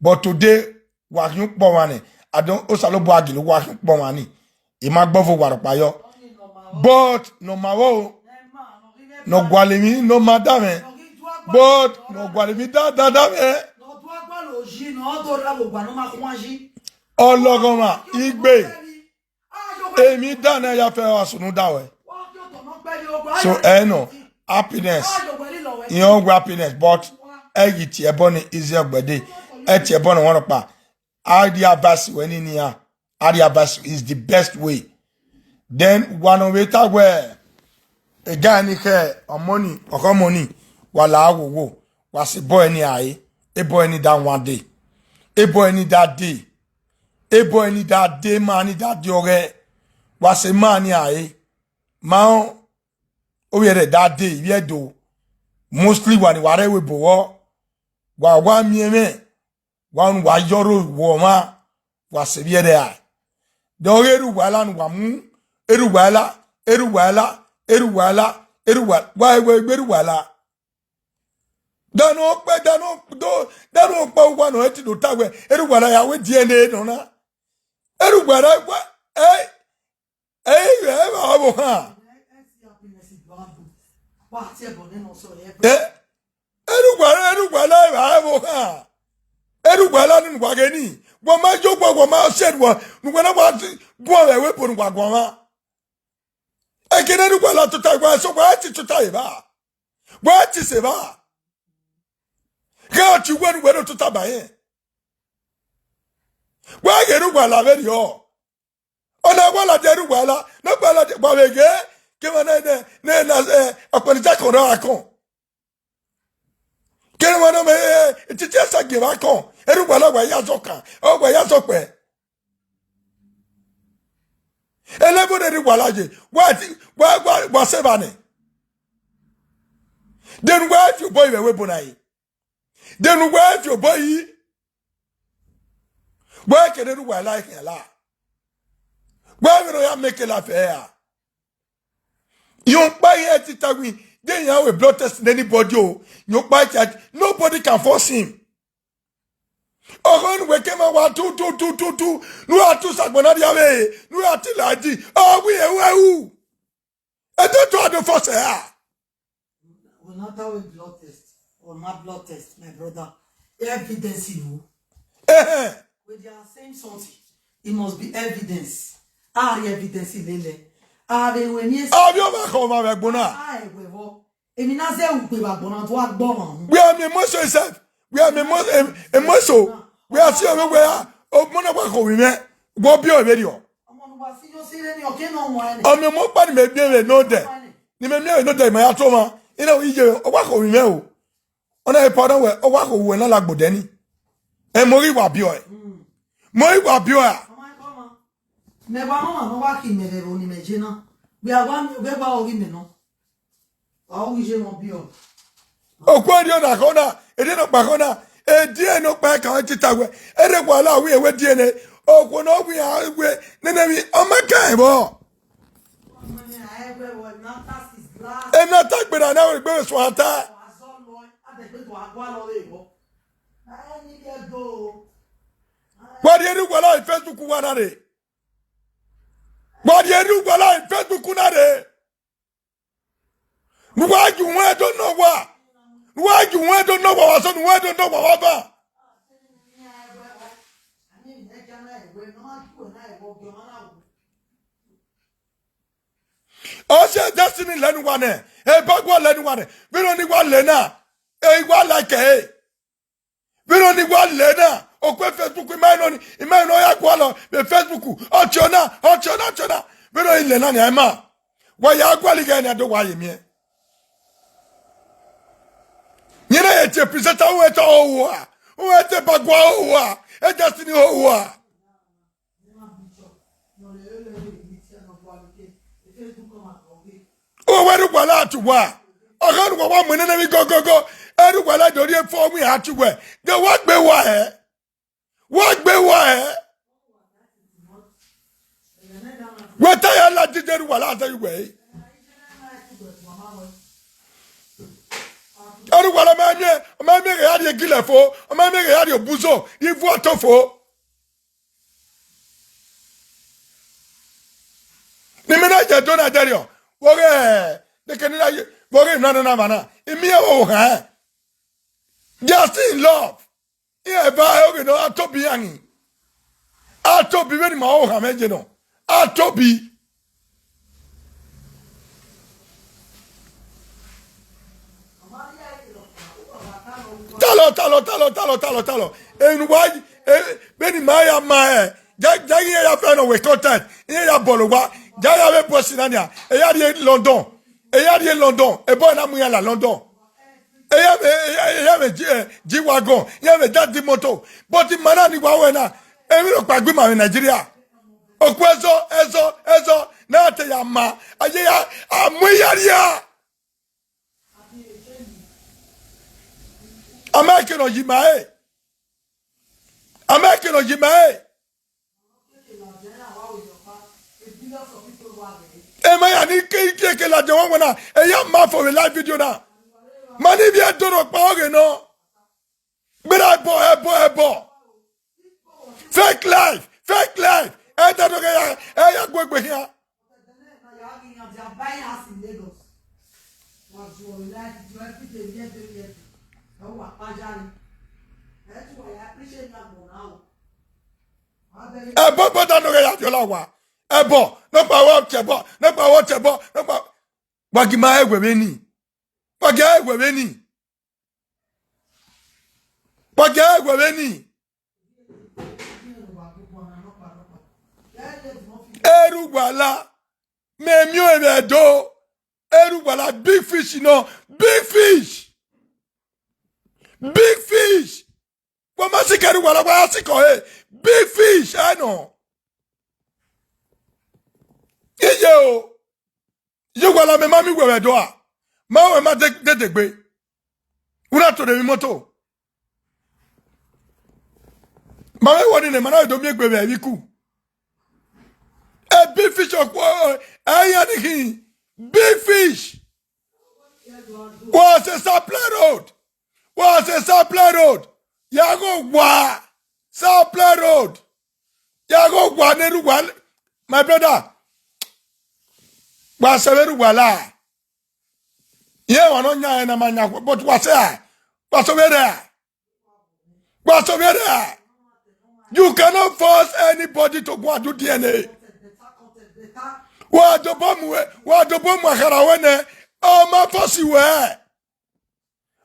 But today, wa khian ukpọn mwa nẹ, adọn Osanobua gele uwa khian ukpọn mwa ni. I ma gbọvo uwa rhọkpa yọ. But ne ọ ma vbo, ne ọ gualọ emwi ne ọ ma da mwẹ. But ne ọ gualọ emwi da da da mwẹ. Ọlọghọmwa, igbe. Emwi da na ya fẹ ọ sunu da wẹ. So, eh, no, happiness. Iran wẹ happiness, but ẹ ghi tie ẹbọ ni Easy Ogbede. Ẹ tie ẹbọ ni wọn rhọkpa. A rhie advice wẹ ni nian. A rhie advice is the best way. Then, wa nọ vbe ta wẹ, e guy ni khẹ ọmọ ni, ọkhọ ọmọ ni, wa la wo wo. Wa sẹ boy ni a re, e boy ni da one day. Ebọ ni da de, ebọ ni da de, ma ni da de ọghẹ, wa sẹ ma ni a re, ma rẹn ovbi ẹre da de ivbi Ẹdo, mostly wa ni wa rre ẹvbo ebo vbọ, wa wa miẹn mwẹ, wa nu wa yọrọ vbe ọmwa, wa sẹ ivbi ẹre rae. De ọghe erha uwa la ne uwa mu, erha uwa la, erha uwa la, erha uwa la, erha uwa, wa wẹ egbe erha uwa la. Danu ọkpa, danu do, danu ọkpa uwa nọ ẹ ti do ta wẹ erha uwa la ya wẹ D N A nọ na. Erha uwa la wa, ẹ, ẹ, ẹ, ẹ vbe ọvbokhan. Eh? Erha uwa la, erha uwa la, ẹ vbe ọvbokhan. Erha uwa la ne uwa ghe ni. Wa ma yo, wa, wa ma sẹ wa, ne uwa na wa guan vbe ẹvbo ebo ne uwa guan mwa. Ẹkene ne uwa la tota, wa sẹ, wa ti tota evba. Wa ti sẹ evba. Ghe ọtẹn uwẹ ne uwẹ do tota ba rẹn. Wa ghe erha uwa la vberriọ. Ọna wa ladian erha uwa la, ne ọ gba ladian, wa vbe ghe, ke emwa na, na, na, na, eh, ọkpẹn ne Jack ọre a kọn. Ke emwa na mẹ, eh, titi ẹsa gie vbe a kọn, erha uwa la wa ya zọ kan, ọ wa ya zọ kpẹ. Ẹlẹvbo ne erha uwa la ye, wa ti, wa, wa, wa sẹ evba nẹ. De ne uwa fi obọ yi vbe ẹvbo ebo na re. De ne uwa fi obọ yi. Wa kene erha uwa la khian la. Wa vbe ne ọ ya make life ẹre a. Iran ọkpa iran ti ta wẹẹ, de iran ru blood test ne anybody o. Iran ọkpa iran, nobody can force him. Ọghọ ne uwẹ ke ma wa tu, tu, tu, tu, tu, ne u ra tu sagbọn na dia vbe, ne u ra ti ladi, ọ wẹ irẹn ru ẹre ru. Ẹdẹ to a do force ẹre a. We not have a blood test or not blood test, my brother. Evidence, you know. Ehẹn. When they are saying something, it must be evidence. A ri evidence lele. A vbe wẹ ni esi. Avbe ọmwa khọ ọmwa vbe ẹgbọn na. A ẹwẹ vbọ. Emwi na zẹ ugbe vbe agbọn na do a gbọ ọmwa hu. We are me emotion self. We are me emo-, em-, emotion. We are see ọmọ wẹ a, ọmọ na wa khọ vbe mwẹ. Wọ biẹ ọre vberriọ. Ọmọ ne uwa si yo si rre ni, ọ ke nọ wọn ẹnẹ. Ọmọ ọmọ ọkpa ni mẹ biẹ vbe nọ dẹ. Ni mẹ miẹn vbe nọ dẹ, ma ya to ọmwa. Ina iye, ọ wa khọ vbe mwẹ o. Ọna epa ọna wẹ, ọ wa khọ vbe uwẹ na lagbo dẹ ni. Ẹ mọ ghi wa biẹ ọe. Mm. Mọ ghi wa biẹ ọe a. Ọmọ ẹkọ ọmọ. Mẹ wa mọ ọmọ wa khin mẹ vbe ẹvbo ne imẹ ye na. Wẹ a wa miẹn, wẹ wa ọghe imẹ nọ. Ọ ru iye wọn biẹ. Okhuo erriọ na khọ na, erriọ nọkpa khọ na, ediẹ nọkpa ka wẹ tita wẹ, erha uwa la wẹ wẹ ediẹ nẹ, okhuo ne ọ wẹ iran wẹ nene emwi, ọ ma kan ẹvbọ. Ena ta gberra na wẹ egbe vbe suẹn ta. Wa rhie erha uwa la Facebook wa na rre. Wa rhie erha uwa la Facebook na rre. Ne uwa gie uwẹn do nọ owa. Ne uwa gie uwẹn do nọ owa, wa sẹ ne uwẹn do nọ owa, wa ba. Ọ sẹ Destiny lẹ ne uwa nẹ, Ebagua lẹ ne uwa nẹ, vbene ọni wa lẹ na, ẹ i wa like ẹre. Vbene ọni wa lẹ na, okue Facebook, ima nọ ni, ima nọ ya gualọ vbe Facebook, ọ tie ọna, ọ tie ọna, ọ tie ọna. Vbene ọni lẹ na nia, ima. Wa ya gualọ ighe ne a do wa ye miẹn. Yẹn na ye tie presenter, uwẹ te owa, uwẹ te Ebagua owa, e Destiny owa. Uwẹ erha uwa la tu wa. Ọ gha ne uwa wa mu nene emwi gogogo. Erha uwa la do rhie fo wẹ a tu wẹ. De wa gbe wa hẹ. Wa gbe wa hẹ. Wẹ ta ya la dide erha uwa la ta wẹ. Erha uwa la ma miẹn, ọ ma miẹn ghe ya rhie egilẹ fo, ọ ma miẹn ghe ya rhie obuzo, ivu ọto fo. Ne imẹ na ye do na dẹrriọ, vbe ọghe, de kẹ ne na ye, vbe ọghe na na na mwa na, imiẹn vbe ohan. They are still in love. Iran eva oghe nọ, a tobi iran ni. A tobi vbene ima ohan mwẹ ye nọ. A tobi. Talọ, talọ, talọ, talọ, talọ, talọ. Enu wa, eh, vbene ima ya ma, eh, ja, ja iran ya fẹ nọ wẹ content. Iran ya bọlọ wa. Ja ya vbe bọsi na nia. E ya rrie London. E ya rrie London. Ebo na mu iran la London. Eya vbe, eya, eya vbe ji, eh, ji wagon, eya vbe daddy motor. But ima na ni wa wẹ na, emwi rhọkpa gbe ima vbe Nigeria. Okhuo ẹzọ, ẹzọ, ẹzọ, na te ya ma, a ye ya, a mu iya ria. A ma ke nọ yi ma e. A ma ke nọ yi ma e. Emwa ya ni ke, ke, ke ladian wan wẹ na, eya ma fo vbe live video na. Ma ni vbe do rhọkpa ọghe nọ. Gbera ẹbọ, ẹbọ, ẹbọ. Fake life, fake life. Ẹ da do ghe ya, ẹ ya gu egbe khian. Ẹbọ, ẹbọ da do ghe ya viọ la wa. Ẹbọ, nọkpa wọ tiẹbọ, nọkpa wọ tiẹbọ, nọkpa. Wa gi ma ẹwẹ vbe ni. Wa gi ẹwẹ vbe ni. Wa gi ẹwẹ vbe ni. Erhughuala, mẹ miẹn ọẹn vbe Ẹdo. Erhughuala, big fish nọ, big fish. Big fish. Wa ma sikẹ Erhughuala, wa ya sikẹ ọre. Big fish, ẹ nọ. Iye o. Ye Erhughuala, mẹ ma miẹn uwẹ vbe Ẹdo a. Ma wẹ ma de, de, degbe. U na to de emwi motor. Ma vbe wọ nii nẹ, ma na do miẹn egbe vbe ẹvbo iku. A big fish ọkpọ, ẹ, iran ni khin. Big fish. Wa sẹ supply road. Wa sẹ supply road. Ya gho wa supply road. Ya gho wa ne Erhughuala, my brother. Wa sẹ vbe Erhughuala. Iye wa nọ yan ẹre na ma yan, but wa sẹ a, wa sẹ vbe rẹ a. Wa sẹ vbe rẹ a. You cannot force anybody to go and do D N A. Wa dobọ mu, wa dobọ mu akhara wẹ nẹ, ọ ma force wẹ.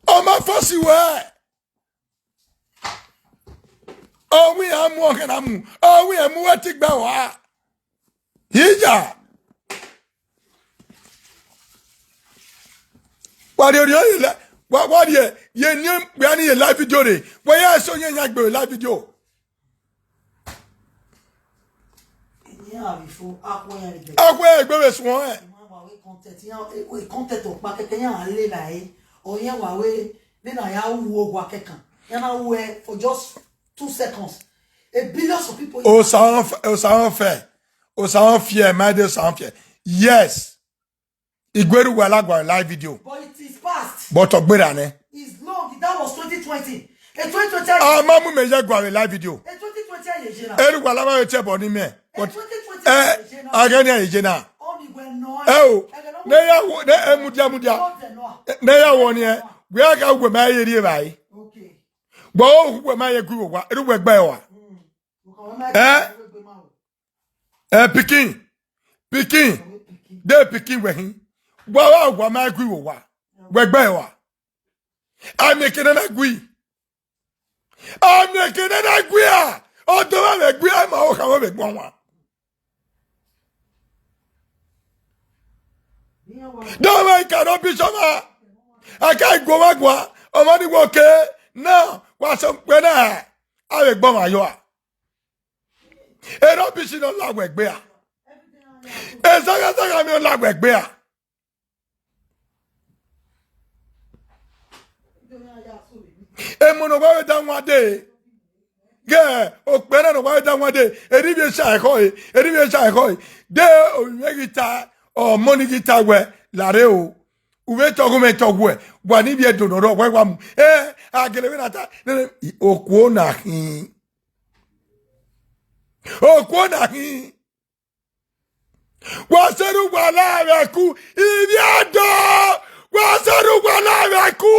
Ọ ma force wẹ. Ọ wẹ iran mu ọkhan na mu. Ọ wẹ iran mu wẹ te igbe wa. Iya. Wa rhie orhiọn ye la, wa, wa rhie, ye ni wẹ ni ye live video re. Wa ya eso yan yan gbe live video. Iran vbe fo, a khuẹ iran egbe. A khuẹ iran egbe vbe suẹn. Iran wa wẹ content, iran, eh, wẹ content ọkpa kẹkẹ, iran a lele ẹre. Ọ iran wa wẹ, vbene a ya ru owa kẹkan. Iran na ru ẹre for just two seconds. A billions of people. Osa wọn fẹ, Osa wọn fẹ, Osa wọn fiẹ, ma de Osa wọn fiẹ. Yes. I gu Erhughuala gua live video. But it is past. But ọ gberra nẹ. It's long. That was twenty twenty. E twenty twenty. A ma mu mẹ ye gua vbe live video. E twenty twenty ye je na. Erhughuala ma vbe tie ẹbọ ne imẹ. E twenty twenty ye je na. A ghẹ ne a ye je na. Ọ ni wẹ nọ. Ẹ o. Ne ya wo, ne e mudia mudia. Ne ya wo ni ẹ. Wẹ a gha uwẹ ma ye rri evbare. Okay. Gbe uwẹ ma ye gu owa, erhughuẹ gbe wa. Eh? Eh, pikin, pikin, de pikin wẹ hin. Wa wa wa ma gui wo wa. Wẹ gbe wa. Ami ekene na gui. Ami ekene na gui a. Ọdọ wa vbe gui a ma o kha vbe gbọn wa. Dọmọ ikaro bishọp a. Aka iguo wa gua. Ọmọ ni wo ke. Na wa sọ pé na. A vbe gbọn wa yọ a. Erọbishi ne ọ la wẹ gbe a. Ezaghazaghami ọ la wẹ gbe a. Emọ ne ọ wa vbe da wan dee. Ghe okpẹ na ne ọ wa vbe da wan dee. Erivbi esa ẹkhọ e, erivbi esa ẹkhọ e. De ovbi mwẹ ghi ta, ọmọ ni ghi ta wẹ, lare o. U vbe tọ ghe mwẹ tọ wẹ, wa ni vbi Ẹdo ne ọ rrọọ, wa wa mu. Ẹ, a gele vbe na ta, nene, okuo na khin. Okuo na khin. Wa sẹrẹ uwa la vbe ẹku, ivbi Ẹdo. Wa sẹrẹ uwa la vbe ẹku,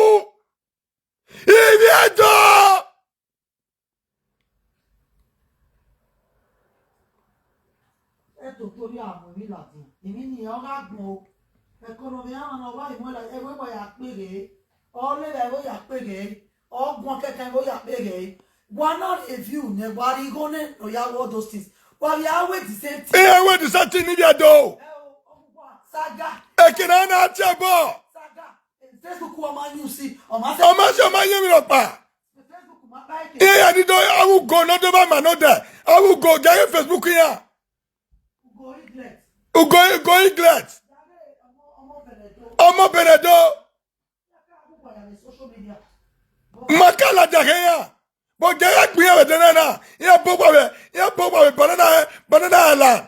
ivbi Ẹdo. Ẹto tori a mu emwi ladian, emwi ni ọ gha gbọn o. Ẹko ne ọ vbe rhan na, ọ wa mu ẹre, ẹvbo wa ya kpeghe, ọ lele ẹvbo ya kpeghe, ọ guan kẹkan ẹvbo ya kpeghe. Wa na review nẹ, wa rhie igho nẹ, ne ọ ya ru all those things. Wa vbe a wẹ the same thing. Iran wẹ the same thing ni vbe Ẹdo. Ẹ o, ọ wa saga. Ekene na tie ẹbọ. Saga. Facebook wa ma use, ọ ma sẹ. Ọ ma sẹ, ọ ma yẹn emwi rhọkpa. Facebook ma ba eke. Iran ya ni do avbe ugo ne ọ do vba ma nọ dẹ. Avbe ugo gẹ ghe Facebook iran. Ugo England. Ugo, ugo England. Ọmọ Benin do. Ma ka ladian khin iran. Bọ gẹ gha gbe iran vbe ẹdẹnẹrẹ na. Iran bọ owa vbe, iran bọ owa vbe banana, banana island.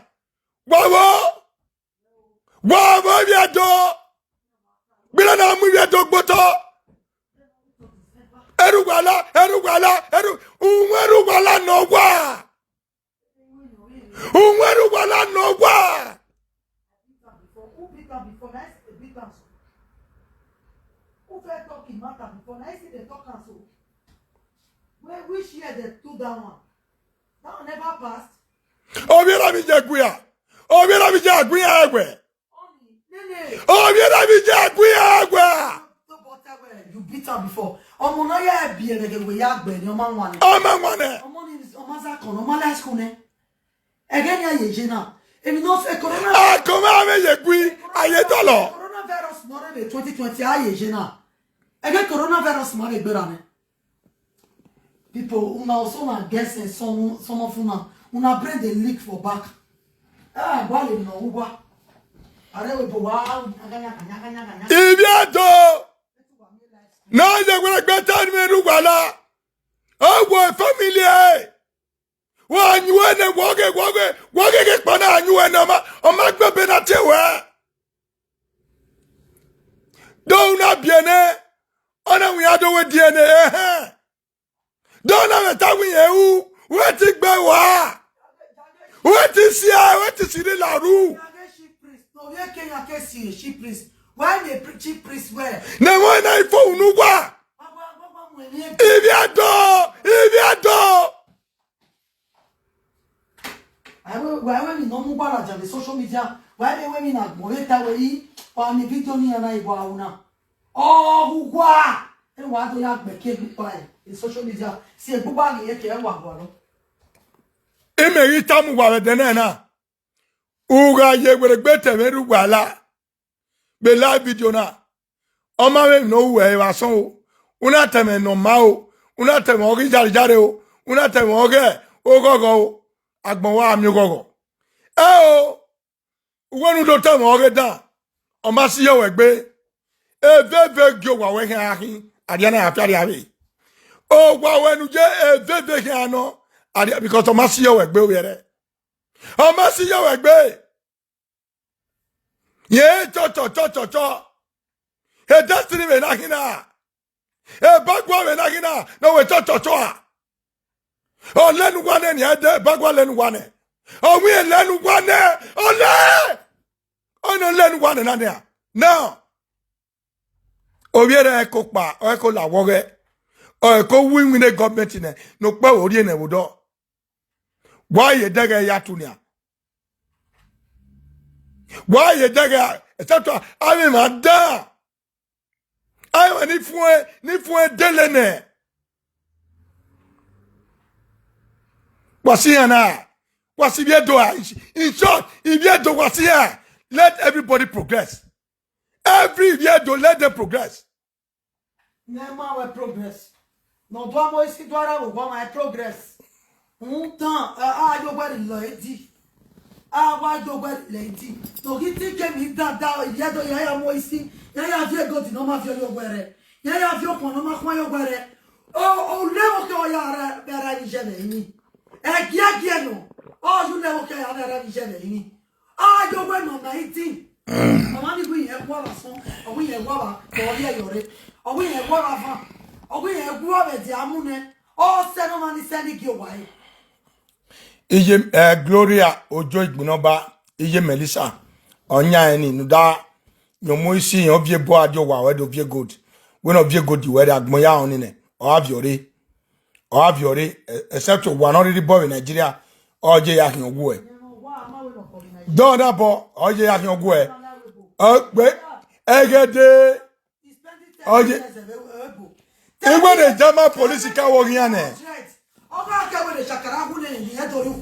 Wa vbo? Wa vbo ivbi Ẹdo? Gbe na na mu ivbi Ẹdo gbe otọ. Erhughala, erhughala, erhu, uhunmwu erhughala ne ọ wa. Uhunmwu erhughala ne ọ wa. Who beat am before? Na him dey beat am so. Who first talk him matter before? Na him dey talk am so. Where, which year they do that one? That one never passed. Ovbi erha vbe iye ẹguia. Ovbi erha vbe iye ẹguia ẹwẹ. Ovbi erha vbe iye ẹguia ẹwẹ. You beat am before. Ọmọ na ya biẹ vbe ẹghẹ wẹ ya gbe ni, ọ ma wan nẹ. Ọ ma wan nẹ. Ọmọ ni, ọ ma za kọn, ọ ma la school nẹ. Ẹghẹ ni a ye je na. Èmi nọ sẹ corona. A kọ ma vbe ye gui, a ye dọlọ. Coronavirus nọ rre vbe twenty twenty, a ye je na. Ẹghẹ coronavirus ma vbe gberra nẹ. People, una also na get sense, some, some of una, una brain dey leak for back. Ah, wale no uwa. Are we bo wa, nyaga, nyaga, nyaga, nyaga, nyaga. Ivbi Ẹdo. Na ye were gbe ta ni erhughala. Ọ wo family ẹ. Wa yu ẹnẹ, wa ghe, wa ghe, wa ghe ghe kpa na yu ẹnẹ, ọ ma, ọ ma gbe ebe na tie wẹ. Do una biẹ nẹ, ọ na wẹ iran do wẹ die nẹ, ehẹn. Do na vbe ta wẹ irẹn ru, wẹ te gbe wa. Wẹ te si a, wẹ te si rre la ru. Ne ẹmwẹ na ifo unu wa. Ivbi Ẹdo, ivbi Ẹdo. Wa wẹ emwi ne ọ mu uwa ladian vbe social media, wa wẹ emwi ne agbọn vbe ta wẹ i, wa ni video ni iran na i wa una. Ọ ghu uwa, ẹ wa do ya gbẹke egbe kpa e social media, si egbe uwa ghi ye ke wa gualọ. Imẹ ghi tama uwa vbe ẹdẹnẹrẹ na, u gha ye were gbe te ẹmwẹ erhughala. Vbe live video na, ọ ma vbe emwi ne ọ ru ẹre vbe asọn o, u na ta ẹmwẹ ne ọ ma o, u na ta ẹmwẹ ọghe iyare iyare o, u na ta ẹmwẹ ọghe oghọghọ o, agbọn wa miẹn oghọghọ. Ẹ o, uwẹ ne u do ta ẹmwẹ ọghe dan, ọ ma si yọ wẹ gbe, eveve gie owa wẹ khian gha khin, a rhia na ya fi arria vbe. Owa wẹ ne u ye eveve khian nọ, a rhia, because ọ ma si yọ wẹ gbe ovbi ẹre. Ọ ma si yọ wẹ gbe. Ye chọ, chọ, chọ, chọ, chọ. E Destiny vbe na khin na. E Bagua vbe na khin na, ne ọ wẹ chọ, chọ, chọ a. Ọ lẹ ne uwa nẹ nia, e Bagua lẹ ne uwa nẹ. Ọ wẹ lẹ ne uwa nẹ, ọ lẹ. Ọ nọ lẹ ne uwa nẹ na nia. Now, ovbi ẹre ẹko kpa, ọ ẹko la wọghẹ. Ọ ẹko wu iwinna government nẹ, ne okpẹvbo rhie nẹ vbe odọ. Wa ye dẹghẹ ya tu nia. Wa ye dẹghẹ, except avbe emwa dan. Avbe emwa ni fuẹn, ni fuẹn dele nẹ. Wa si iran na. Wa si ivbi Ẹdo a. In short, ivbi Ẹdo wa si iran. Let everybody progress. Every ivbi Ẹdo, let them progress. Ne ma wẹ progress. Ne ọ do amo isi do ara vbe owa ma progress. Utan, a, a yo wẹ lọ edi. A wa yo wẹ lọ edi. To ghi ti ke mi dada, ivbi Ẹdo ya ya mo isi. Ya ya viẹ gold ne ọ ma viọ yo wẹ rẹ. Ya ya viọ okhuan ne ọ ma khuan yo wẹ rẹ. O, o lẹ vbọ ke ọ ya ra, ra, ra vbe iye vbe ini. Ẹgiẹgiẹ nọ. Ọ yu lẹ vbọ ke ọ ya ra, ra vbe iye vbe ini. A yo wẹ nọ nineteen. Mama ni wẹ irẹn gu avbe asọn, ọ wẹ irẹn gu avbe, ọ rhie yọ rre. Ọ wẹ irẹn gu avbe avan, ọ wẹ irẹn gu avbe ẹdia mu nẹ. Ọ sẹ ne ọ ma ni sẹ ni gie owa ẹre. Iye, eh, Gloria Ojo Igbinọba, iye Melissa, ọ yan ẹni ne u da yan ọmọ isi, ọ viẹ ebo a die owa, ọ do viẹ gold. Wẹ ne ọ viẹ gold wẹ rre agbọn ya ọnii nẹ, ọ gha viọ rre. Ọ gha viọ rre, eh, except owa ne ọ rhirhi bọ vbe Nigeria, ọ ye ya khian ọghuẹ. Dọ na bọ, ọ ye ya khian ọghuẹ. Ọ gbe, ẹghẹ de, ọ ye. Iwẹ ne German police ka wọ ghian nẹ.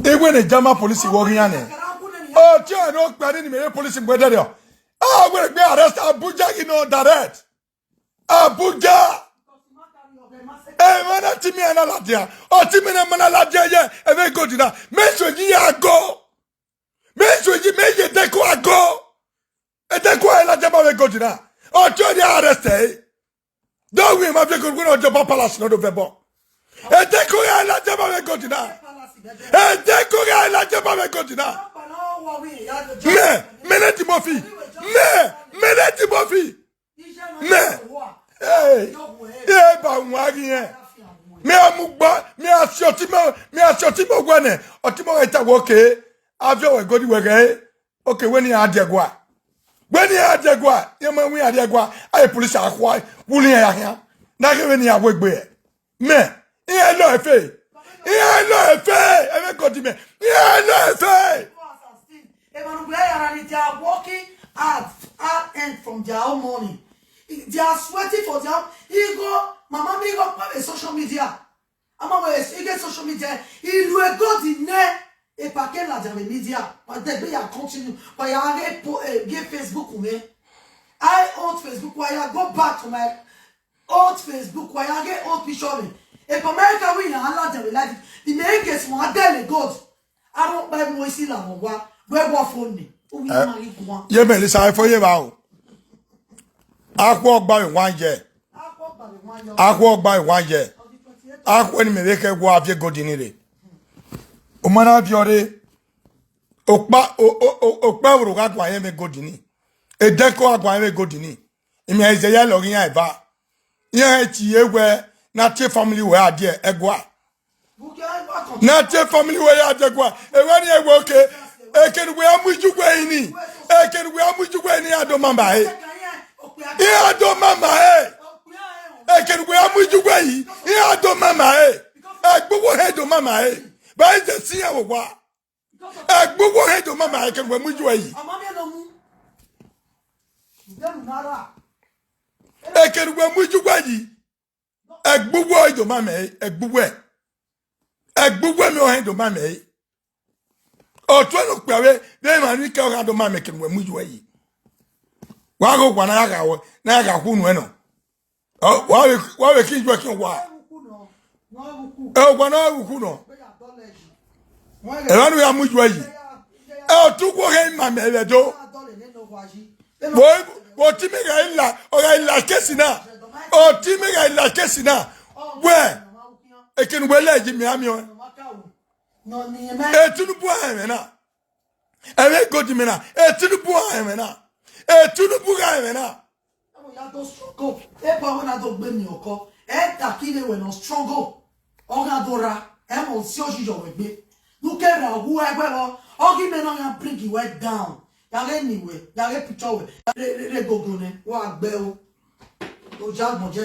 Iwẹ ne German police wọ ghian nẹ. Ọ tie ẹre okpia ni mẹ ye police mu ẹdẹdẹ ọ. Ọ wẹ gbe arrest Abuja ghi nọ direct. Abuja. Emwa na ti miẹn na ladian, ọ ti miẹn na ma na ladian ye, ẹmwẹ gold na. Mẹ suẹn yi ya go. Mẹ suẹn yi, mẹ ye Edeko a go. Edeko a ladian ma vbe gold na. Ọ ti ọ ni arrest ẹre. Do wi ma vbe gold wẹ ne ọ jọba palace ne ọ do vẹ bọ. Edeko a ladian ma vbe gold na. Edeko a ladian ma vbe gold na. Mẹ, mẹ ne Timothy. Mẹ, mẹ ne Timothy. Mẹ, hey, e ba wan ghi rẹn. Mẹ a mu gba, mẹ a si ọtẹn mẹ, mẹ a si ọtẹn mẹ wẹ nẹ, ọtẹn mẹ wẹ ta wẹ oke, a viọ wẹ gold wẹ ghẹ, oke wẹ ne iran diẹ gua. Wẹ ne iran diẹ gua, iran ma wẹ iran diẹ gua, a ye police a khua, wu ne iran ya khian. Na khe wẹ ne iran wegbe. Mẹ, iran lọ efe. Iran lọ efe. Ẹmwẹ gold mẹ. Iran lọ efe. Emmanuel Arani, they are working hard, hard earned from their own money. They are sweating for their own. Igho, mama mi igho pa vbe social media. Ama we ighe social media. Ilu ego di ne epa ke ladian vbe media. But they be ya continue. But ya ge po, eh, ge Facebook me. I own Facebook. Why I go back to my old Facebook, wa ya ghe old picture me. Epa America wẹ iran ladian vbe live. Imẹ ke suẹn a dẹlẹ gold. Aro kpa mu esi la vọ wa. Wẹ wọ phone ni. U wi ma ghi guan. Ye mẹ lisa efo ye vba o. Akhuọ gba vbe wan ye. Akhuọ gba vbe wan ye. Akhuọ gba vbe wan ye. Akhuọ ni mẹ vbe khẹ wọ a viẹ gold ni rre. O ma na viọ rre. Okpa, o, o, o, okpa vbe ro gha guan ye mẹ gold ni. Edeko gha guan ye mẹ gold ni. Imẹ Isaiah lọ ghi iran eva. Iran tie wẹ na tie family wẹ a die ẹgua. Na tie family wẹ a die ẹgua. Ewẹ ni ẹwẹ oke. Ekene wẹ a mu ijuwẹ ini. Ekene wẹ a mu ijuwẹ ini, iran do mama ẹre. Iran do mama ẹre. Ekene wẹ a mu ijuwẹ yi. Iran do mama ẹre. Ẹgbẹwo hẹ do mama ẹre. Ba ije si iran vbe owa. Ẹgbẹwo hẹ do mama ẹre, ekene wẹ mu ijuwẹ yi. Ekene wẹ mu ijuwẹ yi. Ẹgbẹwo hẹ do mama ẹre, ẹgbẹwo. Ẹgbẹwo mẹ ọ hẹ do mama ẹre. Ọtuẹn ne okpia vbe, vbe emwa ni ke ọ gha do mama ẹre, ekene wẹ mu ijuwẹ yi. Wa ghe owa na ya gha, na ya gha khu nuẹn nọ. Ọ, wa vbe, wa vbe khin ijuẹ khin owa. Ẹ, owa na ru khu nọ. Ẹmwẹ ne u ya mu ijuẹ yi. Ẹ, ọtẹn uwu ọghe ima mẹ vbe do. Vbe, vbe ọtẹn mẹ gha la, ọ gha la kesi na. Ọtẹn mẹ gha la kesi na. Wẹ, ekene wẹ lẹ yi mẹ amiọn. E Tinubu a ẹmwẹ na. Ẹmwẹ gold mẹ na. E Tinubu a ẹmwẹ na. E Tinubu gha ẹmwẹ na. Ẹmwẹ ya do struggle. Eba wẹ na do gbe mi ọkọ. Ẹ ta ki vbe wẹ nọ struggle. Ọ gha do ra. Ẹ mọ si oyi yọ wẹ gbe. Ne u ke ra wu ẹgbẹ vbọ. Ọ ghi mẹ ne ọ ya bring wẹ down. Ya ghe ni wẹ, ya ghe picture wẹ. Re, re, re gogo nẹ. Wa gbẹ o. Oja agbọn je